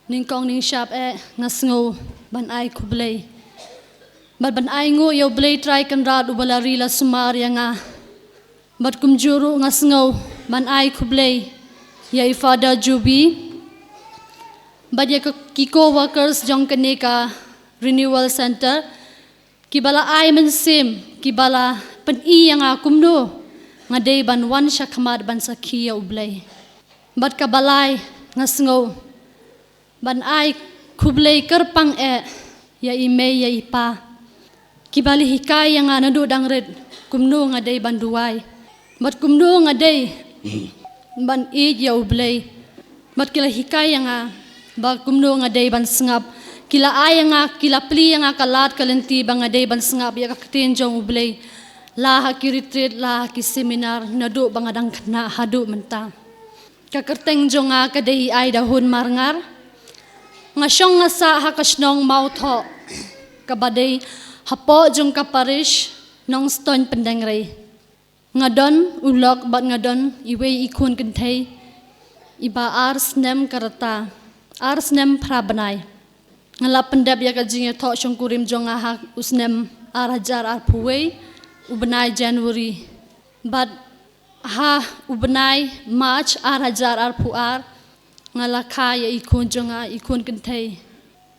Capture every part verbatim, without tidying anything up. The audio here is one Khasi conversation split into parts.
Nyngkong nyngshap eh nga sngew ban ai khublei bad ban ai nguh ïa U Blei Trai Kynrad uba la ri la sumar ïa nga. Bad kumjuh ruh nga sngew ban ai khublei ïa i Father Juby bad ïa ki co-workers jong kane ka Renewal Center, kiba la ai mynsiem, kiba la pyni ïa nga kumno nga dei ban wan shakhmat ban sakhi ïa U Blei. Bad kaba lai, nga sngew ban ai khublei kyrpang eh ïa i mei ïa i pa, kiba la hikai ïa nga naduh dang rit kumno nga dei ban duwai bad kumno nga dei ban ïeit ïa U Blei. Bad ki la hikai ïa nga ba kumno nga dei ban sngap. Ki la ai ïa nga, ki la plie ïa nga ka lad ka lynti ba nga dei ban sngap ïa ka ktien jong U Blei, la ha ki retreat, la ha ki seminar, naduh ba nga dang khynnah haduh mynta. Ka kyrteng jong nga ka dei Aidahun Marngar. Nga shong nga sah ha ka shnong Mawthoh, kaba dei hapoh jong ka parish Nongstoiñ Pyndengrei. Nga don u lok bad nga don iwei i khun kynthei iba ar snem ka rta, ar snem phra bnai. Nga la pyndep ïa ka jingïathoh shongkurim jong nga ha u snem ar hajar arphew wei, u bnai January. Bad ha u bnai March ar hajar arphew ar, nga la kha ïa i khun jong nga, i khun kynthei.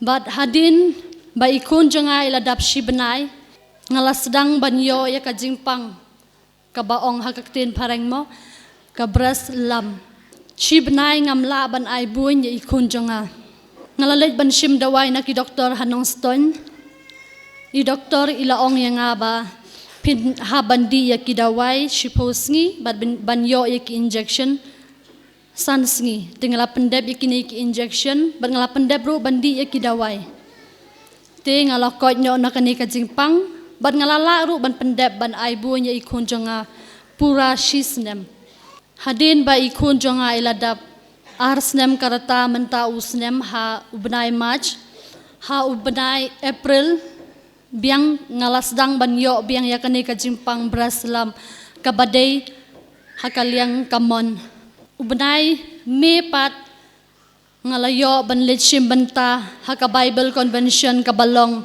Bad hadien ba i khun jong nga i la dap shi bnai, nga la sdang ban ïoh ïa ka jingpang, kaba ong ha ka ktien phareng mo, ka breast lump. Shi bnai ngam lah ban ai buiñ ïa i khun jong nga. Nga la leit ban shim dawai na ki doktor ha Nongstoiñ. I doktor i la ong ïa nga ba phin hap ban dih ïa ki dawai shiphew sngi bad ban, ban ïoh ïa ki injection san sngi. Te nga la pyndep ïa kine ki injection bad nga la pyndep ruh ban dih ïa ki dawai. Te nga la koit noh na kane ka jingpang bad nga la lah ruh ban pyndep ban ai buiñ ïa i khun jong nga pura shi snem. Hadien ba i khun jong nga i la dap ar snem ka rta, mynta u snem ha u bnai March, ha u bnai April biang nga la sdang ban ïoh biang ïa kane ka jingpang breast lump kaba dei ha ka liang ka mon. U bnai May pat nga la ïoh ban leit shim bynta ha ka Bible Convention kaba long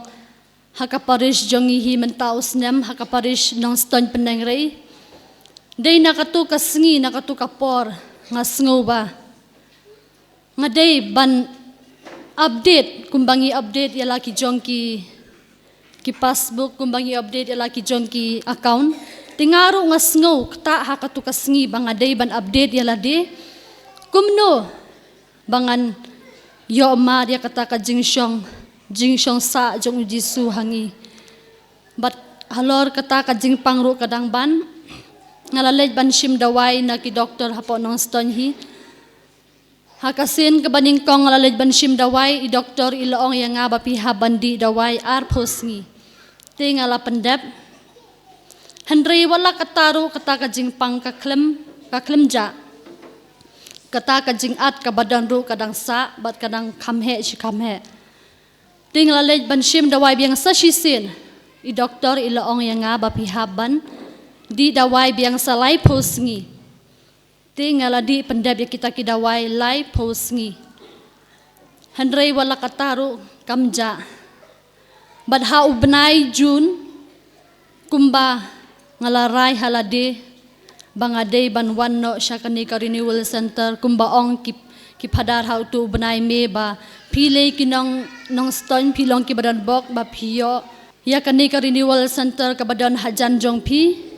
ha ka parish jong ngi hi mynta u snem, ha ka parish Nongstoiñ Pyndengrei. Dei na katu ka sngi, na katu ka por, nga sngew ba nga dei ban update kumba ngi update ïa la ki jong ki, ki passbook, kumba ngi update ïa la ki jong ki account. Te nga ruh nga sngew kata ha katu ka sngi ba nga dei ban update ïa lade kumno ba ngan ïoh mad ïa kata ka jingshong, jingshong sah jong U Jisu ha ngi. Bad halor kata ka jingpang ruh ka dang ban, nga la leit ban shim dawai na ki doktor hapoh Nongstoiñ hi. Ha ka sien kaba nyngkong nga la leit ban shim dawai, i doktor i la ong ïa nga ba phi hap ban dih dawai arphew sngi. Te nga la pyndep. Hynrei wat la kata ruh kata ka jingpang ka khlem, ka khlem jah. Kata ka jingat kaba don ruh ka dang sah bad ka dang kham heh shi kham heh. Te nga la leit ban shim dawai biang sa shisien. I doktor i la ong ïa nga ba phi hap ban dih dawai biang sa laiphew sngi. Te nga la dih pyndep ïa kita ki dawai laiphew sngi. Hynrei wat la kata ruh kam jah. Bad ha u bnai June kumba nga la rai ha lade ba nga dei ban wan noh sha kane ka Renewal Center, kumba ong ki, ki phadar ha utu u bnai May ba phi lei ki nong, Nongstoiñ phi long kiba don bok ba phi ïoh ïa kane ka Renewal Center kaba don hajan jong phi.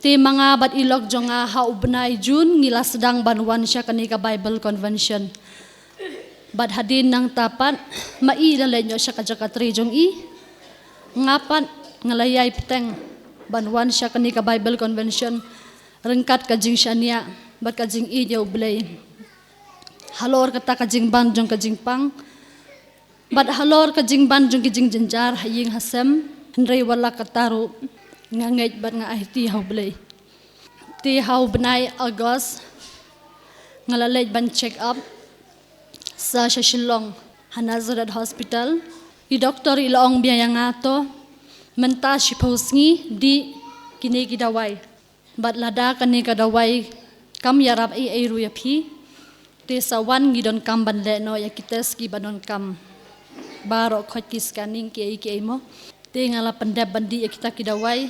Te ma nga bad i lok jong nga ha u bnai June ngi la sdang ban wan sha kane ka Bible Convention. Bad hadien nangta pat ma i la leit noh sha ka jaka trei jong i. Nga pat nga la ïai bteng ban wan sha kane ka Bible Convention ryngkat ka jingshaniah bad ka jingïeit ïa U Blei. Halor kata ka jingban jong ka jingpang bad halor ka jingban jong ki jingjynjar ha ïing ha sem, hynrei wat la kata ruh nga ngeit bad nga aiti ha U Blei. Te ha u bnai August nga la leit ban check up sa sha Shillong ha Nazareth Hospital. I doktor i la ong biang ïa nga to mynta shiphew sngi dih kine ki dawai. Bad lada kane ka dawai kam ïarap ei ei ruh ïa phi, Te sa wan ngi donkam ban leh noh ïa ki test kiba donkam. Baroh khoit ki scanning kiei kiei mo. Te nga la pyndep ban dih ïa kita ki dawai.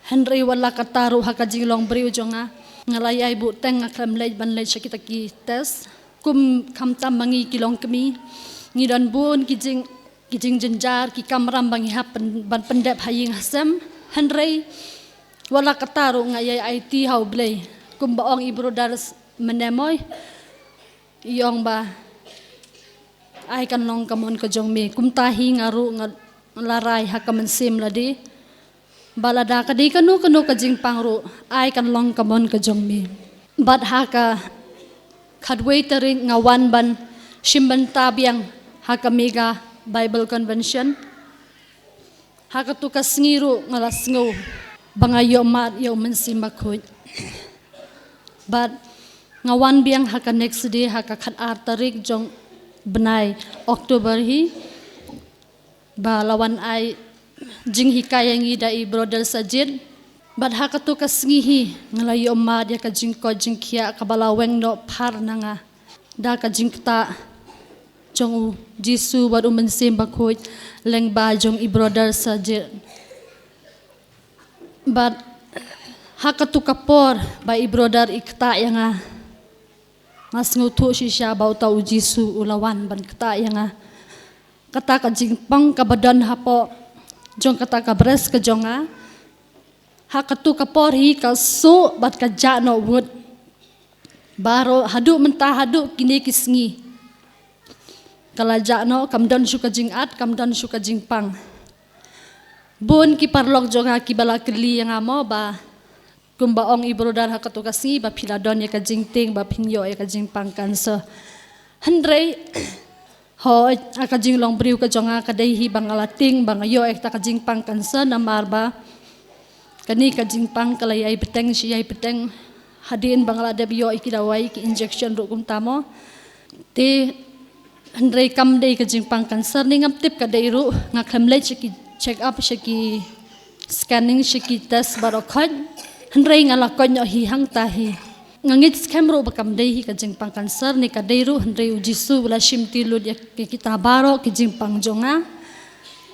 Hynrei wat la katta ruh ha ka jinglong briew jong nga, nga la ïai buh teng, nga khlem leit ban leit sha kita ki test. Kum khamtam ma ngi ki longkmie, ngi don bun ki jing, ki jingjynjar, ki kamram ba ngi hap pyn-, ban pyndep ha ïing ha sem. Hynrei wat la katta ruh nga ïai aiti ha U Blei. Kumba ong i brother mynne mo, i ong ba ai kan long ka mon ka jong me. Kumta hi nga ruh nga la rai ha ka mynsiem lade ba lada ka dei kano kano ka jingpang ruh, ai kan long ka mon ka jong me. Bad ha ka khatwei tarik nga wan ban shim bynta biang ha ka Mega Bible Convention. Ha katu ka sngi ruh nga la sngew ba nga ïoh mad ïa U Mynsiem Bakhuid. Bad nga wan biang ha ka next day, ha ka khatar tarik jong bnai October hi, ba la wan ai jinghikai ïa ngi da i brother Sajid. Bad ha katu ka sngi hi nga la ïoh mad ïa ka jingkoit jingkhiah kaba la weng noh phar na nga da ka jingktah jong U Jisu bad U Mynsiem Bakhuid lyngba jong i brother Sajid. Bad ha katu ka por ba i brother i ktah ïa nga, nga sngewthuh shisha ba uta U Jisu u la wan ban ktah ïa nga. Kata ka jingpang kaba don hapoh jong kata ka breast ka jong nga, ha katu ka por hi ka suh bad ka jah noh wut. Baroh haduh mynta, haduh kine ki sngi ka la jah noh, kam don shuh ka jingat, kam don shuh ka jingpang. Bun ki paralok jong nga kiba la kylli ïa nga mo ba, kumba ong i brother, ha katu ka sngi ba phi la don ïa ka jingtieng ba phin ïoh ïa ka jingpang cancer. Hynrei hooid, ha ka jinglong briew ka jong nga ka dei hi ba nga la tieng ba nga ïoh ïa kata ka jingpang cancer, namar ba kane ka jingpang ka la ïai bteng shi ïai bteng hadien ba nga la dep ïoh ïa ki dawai, ki injection ruh kumta mo. Te hynrei kam dei ka jingpang cancer, ne ngam tip ka dei ruh, nga khlem leit sha ki check up, sha ki scanning, sha ki test baroh khoit. Hynrei nga la koit noh hi hangta hi. Nga ngeit skhem ruh ba kam dei hi ka jingpang cancer ne ka dei ruh, hynrei U Jisu u la shimti lut ïa kita baroh ki jingpang jong nga.